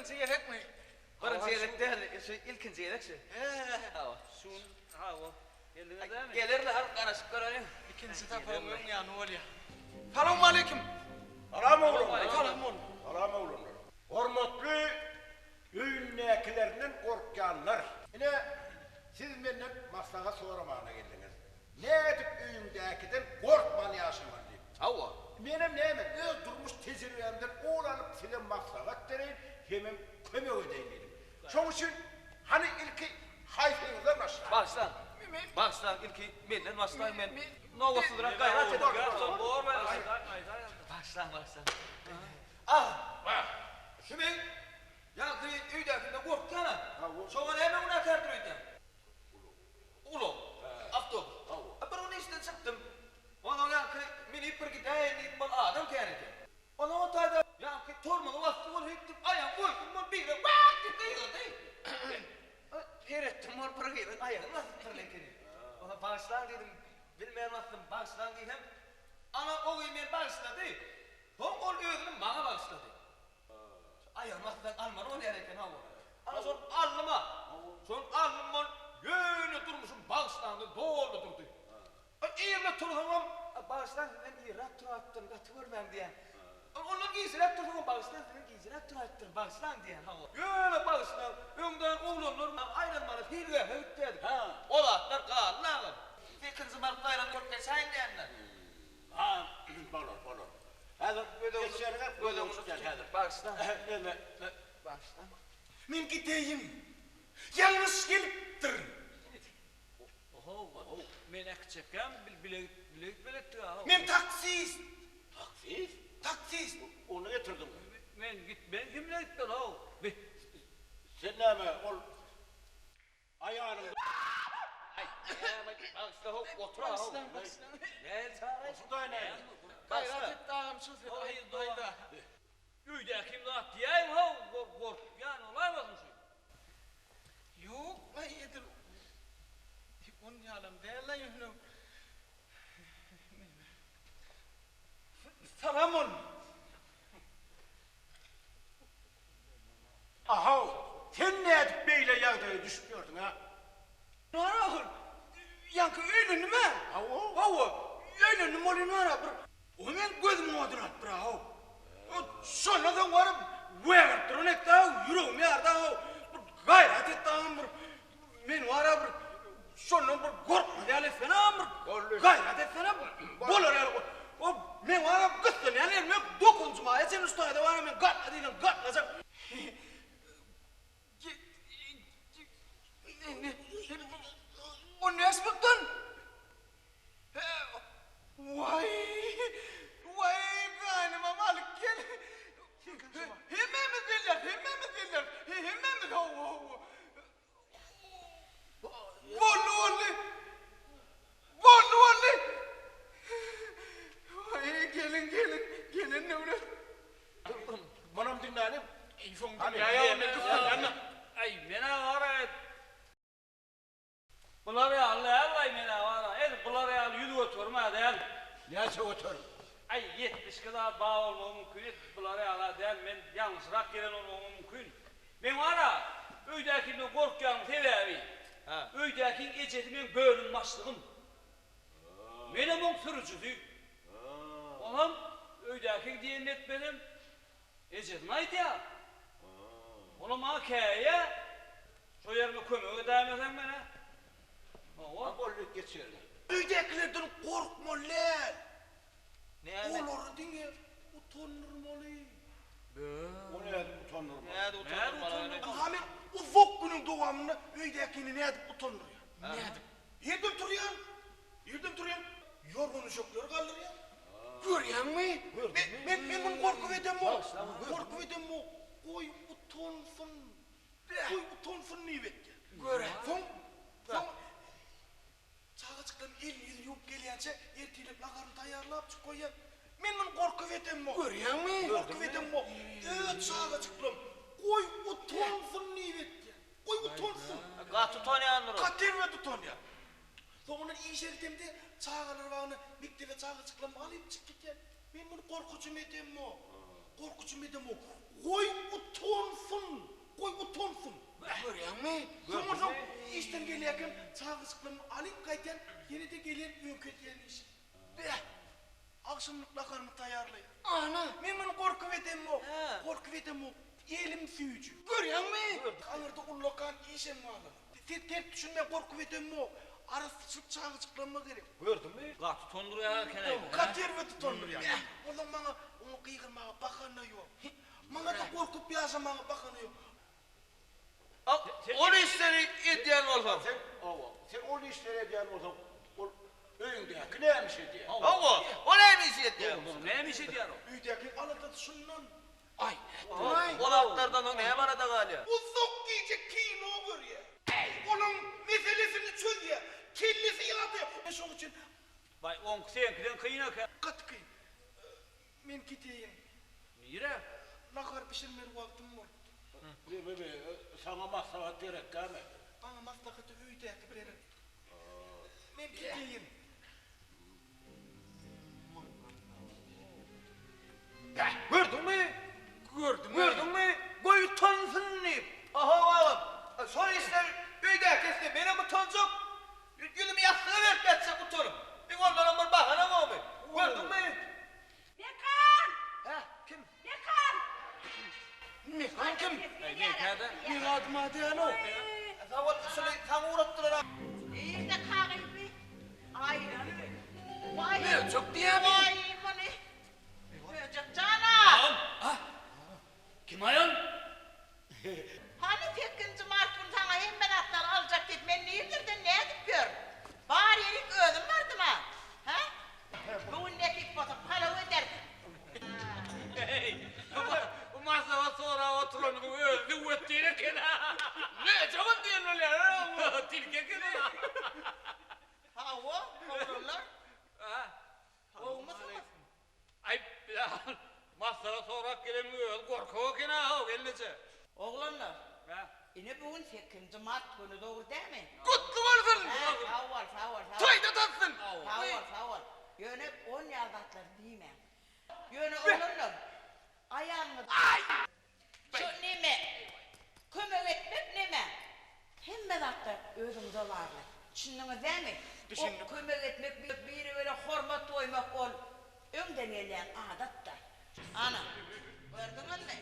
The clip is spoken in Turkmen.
Birinji gezekmi? Birinji gezek däl, şu ilkinji gezek şu. Hawa. Şu gün hawa. Geldiňiz dämi? Gelerler, hany garaşyp göreliň. Ikinji saparyň öň ýany bolýa. Salowmaleýkim. Salam oglanlar. Salam bolsun. Salam oglanlar. Hormatly öýündäkilerinden gorkýanlar. Ine, siz menden maslahat soramana geldiňiz. Nädip öýüňdäkiden gorkman ýaşamaly diýip. Hawa. Menem näme, öz durmuş tejribämden ol alyp size maslahat bereýin, hemem kömek edeýin diýdim. Şoň üçin hany ilki haýsyňyzdan başlaýyn? Başlaň. Başlaň, ilki menden başlaň, men nobatsyzrak gaýrat edip. Başlaň, başlaň. Ah! Şu men ýaňky öýdäkinden gorkýan-a. Şoňa näme günäkärdir öýdýäň? Ulag. Awtobus. Bir gün işden çykdym. Onsoň ýaňky münüp bir gidäýin diýdim, ol adam kän eken. Onsoň o taýda ýaňky tormozy basdy ol hüýt diýip aýagyny goýdum, ol biri wak diýip gygyrdy. Seretdim ol bir gyzyň aýagyny basypdyr ekeni. Onsoň bagyşlaň diýdim, bilmän basdym, bagyşlaň diýsem, ana o gyz meni bagyşlady. Soň ol özüni maňa bagyşlady. Şu aýagyny bassaň almaly bolýar eken hawa. Ana şol alnyma, şol alnymdan ýöne durmuşym bagyşlaňdan doldy durdy. Irde tursaňam, bagyşlaň sizden irräk turaýypdyryn, gaty görmäň diýýän. Ondan gijräk tursaňam, bagyşlaň sizden gijräk turaýypdyryn, bagyşlaň diýýän hawa. Ýöne bagyşlaň, öňden oglanlar bilen aýlanmaly seýilgähe gitýärdik. O zatlar galdy agam. Sekizinji mart baýramy bolup geçäýin diýenler. Ha, bolar, bolar. Häzir geçýäniňe göz öňünde tutýan häzir. Bagyşla. Neme? Bagyşla. Men gideýin. Ýalňyş gelipdirin. Oho, men äkitjekkäm bile bile gitmeli etdik-ä. Men taksist. Taksist? Taksist. Ony getirdiňmi? Men git, men kim bilen gitmeli-ow? Bi. Sen näme, ol Aýalyň. Aý, näme, bagyşla how, otur-a how. Bagyşlaň, Näl çaga? Oturdaý näme? Gaýrat et agam şu sözi aýtmaýda. Öýdäkim zat diýäýiň how, gorkýan bolaýmasyn şu. Ýok-laý edil on ýalam däl-le ýöne. Salam bolsun. Ahow, sen nädip beýle ýagdaýa düşüp ýördüň, a? Bar ahyr, ýaňky öýlendim-ä. Hawa. Hawa, öýlendim welin bar-a bir, o meň gözümiň oduny alypdyr ahow. Şondan soň baryp wägirip duran etdi-ä, ýüregimi ýardy-ahow. Bir gaýrat etdi-agam bir, men bar-a bir şondan bir gorkmaz ýaly etsene-agam bir, gaýrat etsene bolar ýaly. O meň bar-a gyssanýan ýerim ýok, dokuzynjy maýa çenli şu taýda bar-a men gatna diýseň gatnajak. On bäş puldan? Waý, waý, gaýnymam alyp gel. Hemmämiz gelýäris, hemmämiz gelýäris. Hemmämiz, hawa, hawa. Boldy, boldy. Boldy, boldy. Waý, geliň, geliň, gelen döwlet. Munam diňläliň. Eý, soň diňläýä, men gyssanýan-da. Aý, men-ä bar-a, Bular ýaly däl-laý men-ä bar-a, edil bular ýaly ýüz göterim-ä däl. Näçe göterim? Aý, 72 zat bar bolmagy mümkin, edil bular ýaly-a däl, men ýalňyşrak gelen bolmagym mümkin. Meň bar-a, öýdäkimden gorkýanyň sebäbi, öýdäkiň ejesi meň bölüm başlygym. Menem oň sürüjisi. Onam öýdäkiň diýenini etmesem, ejesine aýdýar. Olam maňa käýýär. Şo ýerime kömek edäýmeseň menä. Hawa. Ha boldy, geç ýerine. Öýdäkilerden gorkmaly däl. Näme? Olary diňe utandyrmaly. O nädip utandyrmaly? Nädip utandyrmaly? Ynha men uzak günüň dowamynda öýdäkini nädip utandyrýan. Nädip? Irden turýan, irden turýan, ýorgan-düşekleri galdyrýan. Görýäňmi? Men, men, men muny gorkup edemok. Gorkup edemok. Goý utansyn. Goý utansyn diýip etýän. Gör-ä. Soň, soň çagajyklaryň elini-ýüzüni ýuwup gelýänçä ertirlik naharyny taýýarlapjyk goýýan. Men muny gorkup edemok. Görýäňmi? Gorkup edemok. Öz çagajyklarym, goý utansyn diýip etýän. Goý utansyn. Gaty utanýandyr ol. Gaty erbet utanýar. Soňundan işe gidemde çagalar bagyna mekdebe çagajyklarymy alypjyk gidýän. Men muny gorkujym edemok. Gorkujym edemok. Goý utansyn. Alyp gaýdýan, ýene-de gelýän öňki edýän işim. Beh! Agşamlyk naharymy taýýarlaýan. Ana! Men muny gorkup edemok. Gorkup edemok. Elim süýji. Görýäňmi? Aňyrda ullakan işem galan. Sen ters düşünme, gorkup edemok. Arassaçylyk çagajyklanma gerek. Gördüňmi? Gaty utandyrýar eken-aý. Gaty erbet utandyrýar. Onsoň maňa oňa gygyrmaga bahana ýok. Maňa-da gorkup ýaşamaga bahana ýok. Ol işleri edýän bolsaň. Sen, hawa, sen ol işleri edýän bolsaň, ol öýüňdäki näme iş edýär? Hawa, o näme iş edýär? Näme iş edýär ol? Öýdäki aladasy şundan. Aý, nätdiň-aý? Ol atlardan soň näme alada galýar? Uzak gije kino görýär. Onuň meselesini çözýär. Kellesi ýadýar. Şoň üçin. Baý, oňky seňkiden kyn eken. Gaty kyn. Men gideýin. Nirä? Nahar bişirmeli wagtym bolupdy. Be, be, saňa maslahat gerekkämi? Maňa maslahaty öýdäki berer. Men gideýin. Gördüňmi? Gördüm. Gördüňmi? Goý utansyn diýip. Aha, agam. Şol işler öýdäki etse menem utanjak. Ýüzümi ýassyga berip ýatjak utanyp. Bir ondanam bir bahana bormy? Gördüňmi? Mekan! Hä, kim? Mekan! Mekan kim? Mekan-da. Meň adym-a däl-ow. Sag bol, şuny saňa ugratdylar-a. Nirde kagyzy? Aý, waý. Möjek diýýämi? Waý, muny. Möjek jan-a! Ah! Kim aýal? Hany sekizinji mart güni saňa hemme zatlary aljak diýip men nirlerden nädip ýörün? Bar ýerik özüm bardym-a. Hä? Bu gün nesip bolsa palaw ederis. Heý, bu maslahat sorap oturanyň özi züwwet diýen eken-ä. Möjegem diýen bolýar-a, tilki eken-ä. Hawa, oglanlar. Gowumysyňyz? Aý, maslahat sorap geleniň özi gorkak eken-a, gelneje. Oglanlar, Hä? ine bu gün sekizinji mart güni, dogry dälmi? Gutly bolsun! Hä, sag bol, sag bol, sag bol. Toýda tatsyn! Sag bol, sag bol. Ýöne on ýaly zatlary diýmäň. Ýöne oglanlar, aýalyňyz. Aý! Şu neme, kömek etmek neme? Hemme zatlar özüňize bagly. Düşündiňiz dämi? Düşündik. O kömek etmek, biri-bire hormat goýmak ol öňden gelýän adatda. Ana, gördüňizmi?